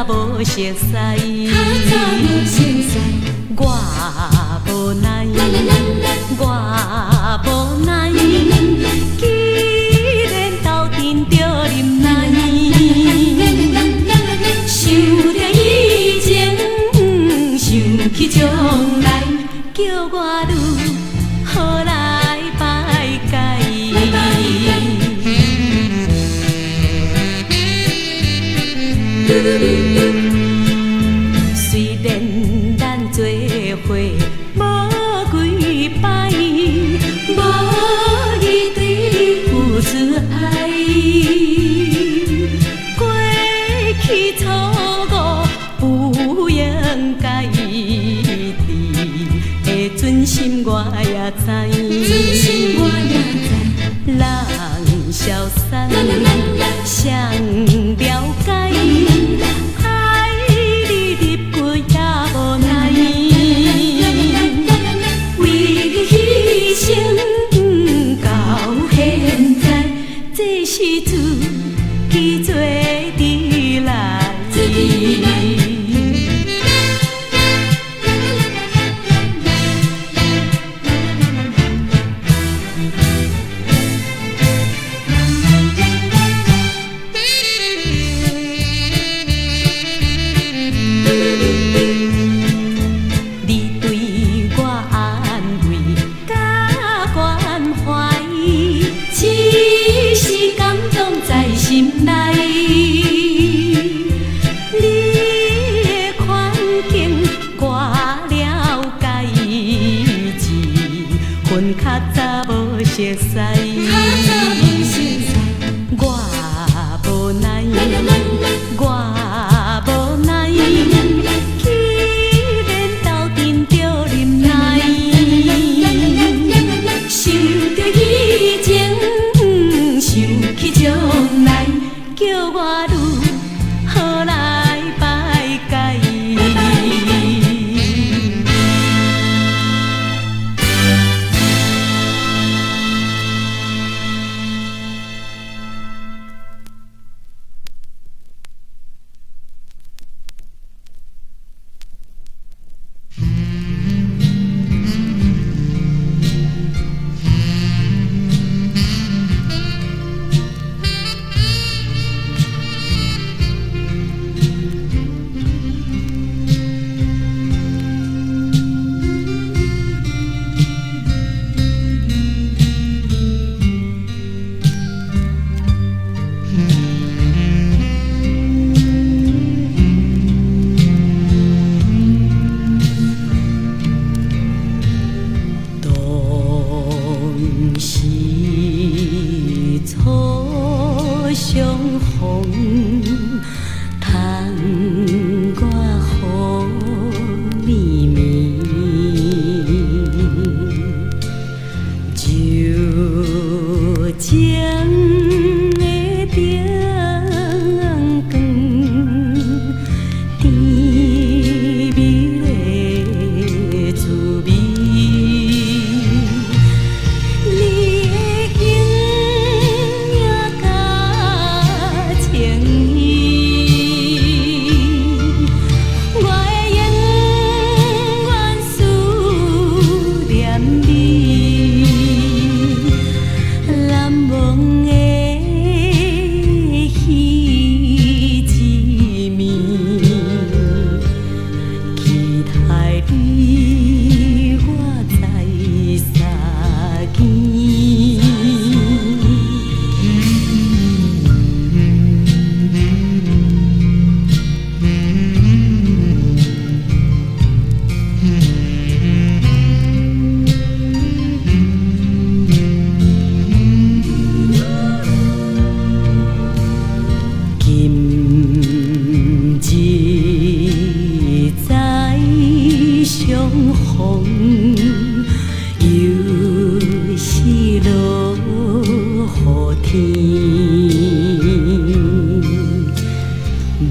早無熟似，較早無熟似，我無奈，我無奈，既然鬥陣著忍耐，想著以前，想起將來，叫我愈好來排解。雖然咱做伙無幾擺，無伊對你付出愛，過去錯誤不應該，你的存心我也知，存心我也知，人消散，誰了解？愛你入骨也無奈，為犧牲到現在，這是自己做得來。你對我安慰佮關懷，只是感動在心內。你的環境我了解，這份較早無熟似，較早無熟似，我無奈，我無奈，既然鬥陣著忍耐，想著以前，想起將來，叫我愈好來排解。當時初相逢，窗外雨暝暝，柔情的燈光，甜蜜的滋味。你的形影佮情意，我會永遠思念你。難忘的彼一暝，期待你我再相見。今日再相逢，又是落雨天，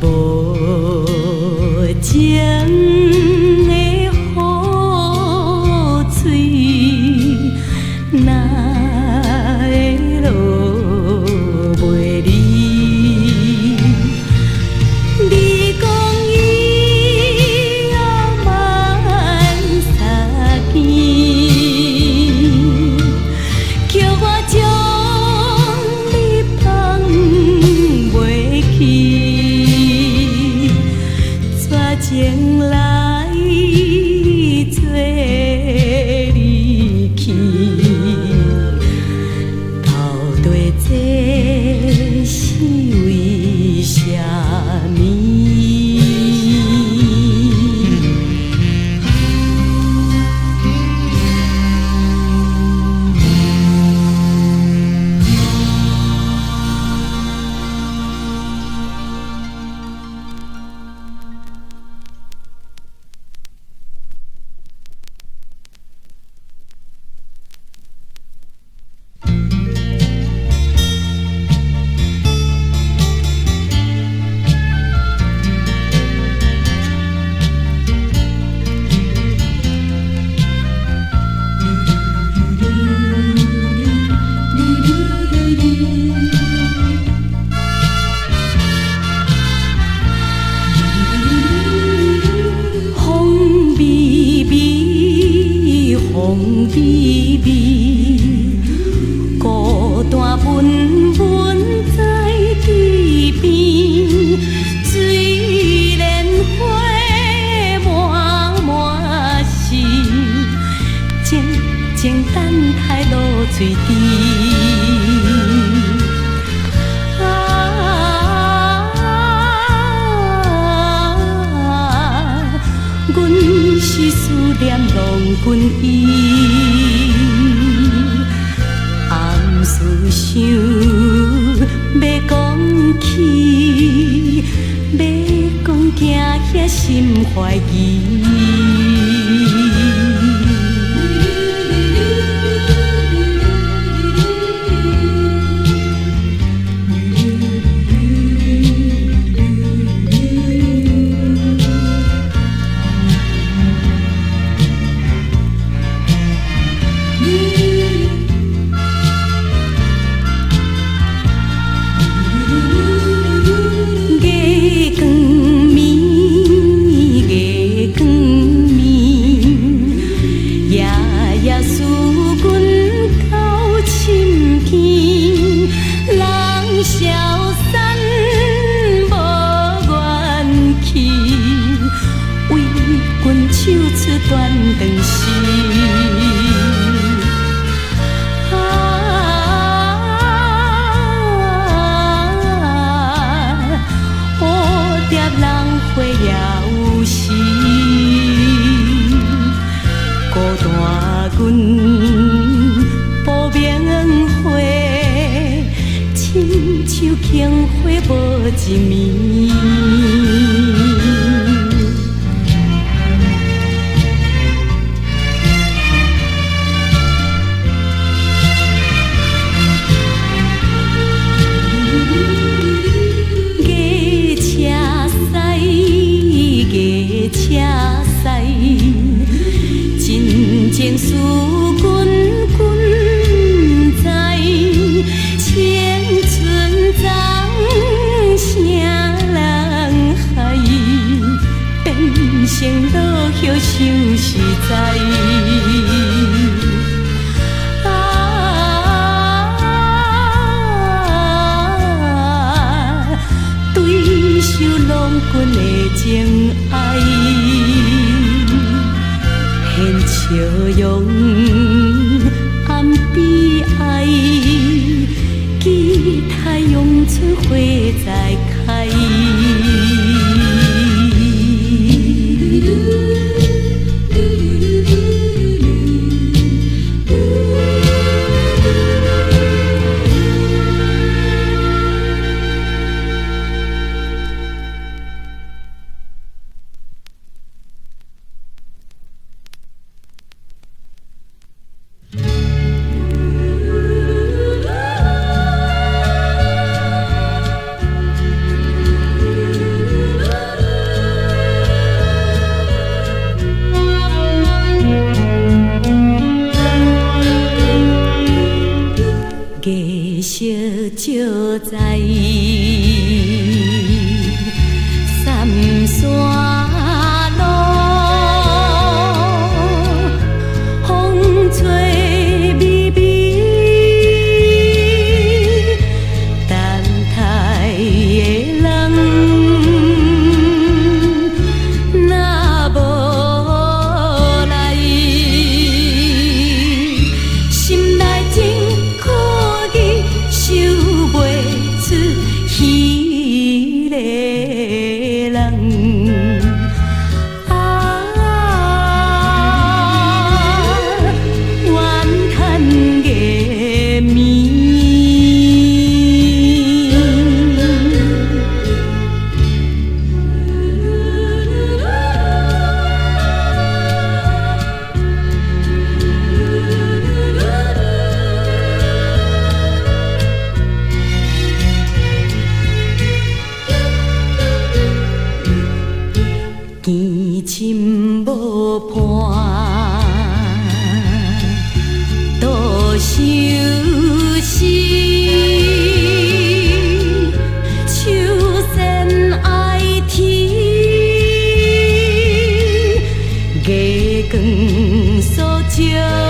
無情的雨水，哪會落袂離？你講微微，孤單悶悶在池邊，水蓮花滿滿是，靜靜等待露水滴。是思念郎君伊，暗思想欲講起，欲講驚遐心懷疑。光所照。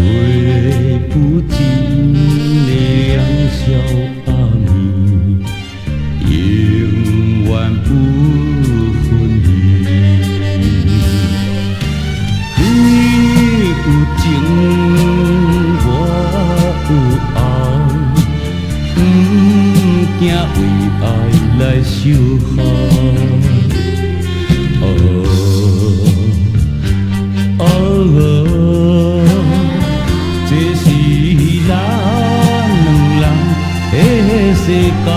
说不尽的良宵暗暝，永遠不分離。你有情，我有愛，毋驚為愛來受害。哦哦，這是咱兩人的世界。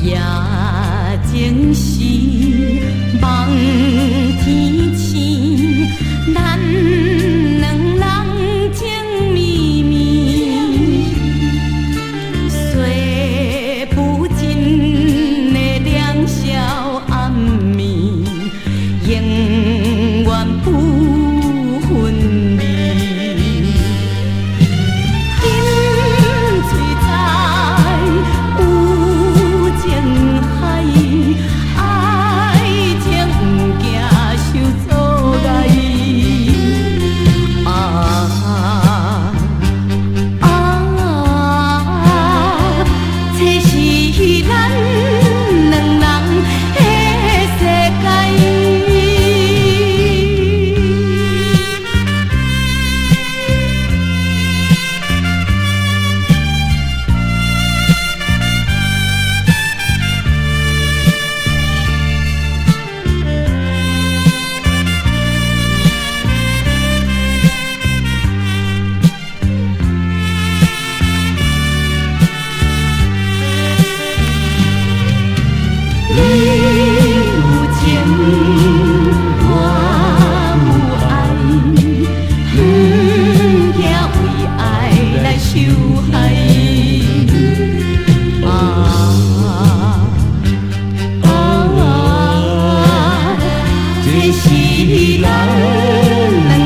夜情是望天星，咱兩人情綿綿，說不盡的良宵暗暝，永遠不分離。金穗在有情海，愛情毋驚受阻礙。啊啊，這是咱兩人的世界。你有情，我有愛，毋驚為愛來受害。啊啊，這是咱兩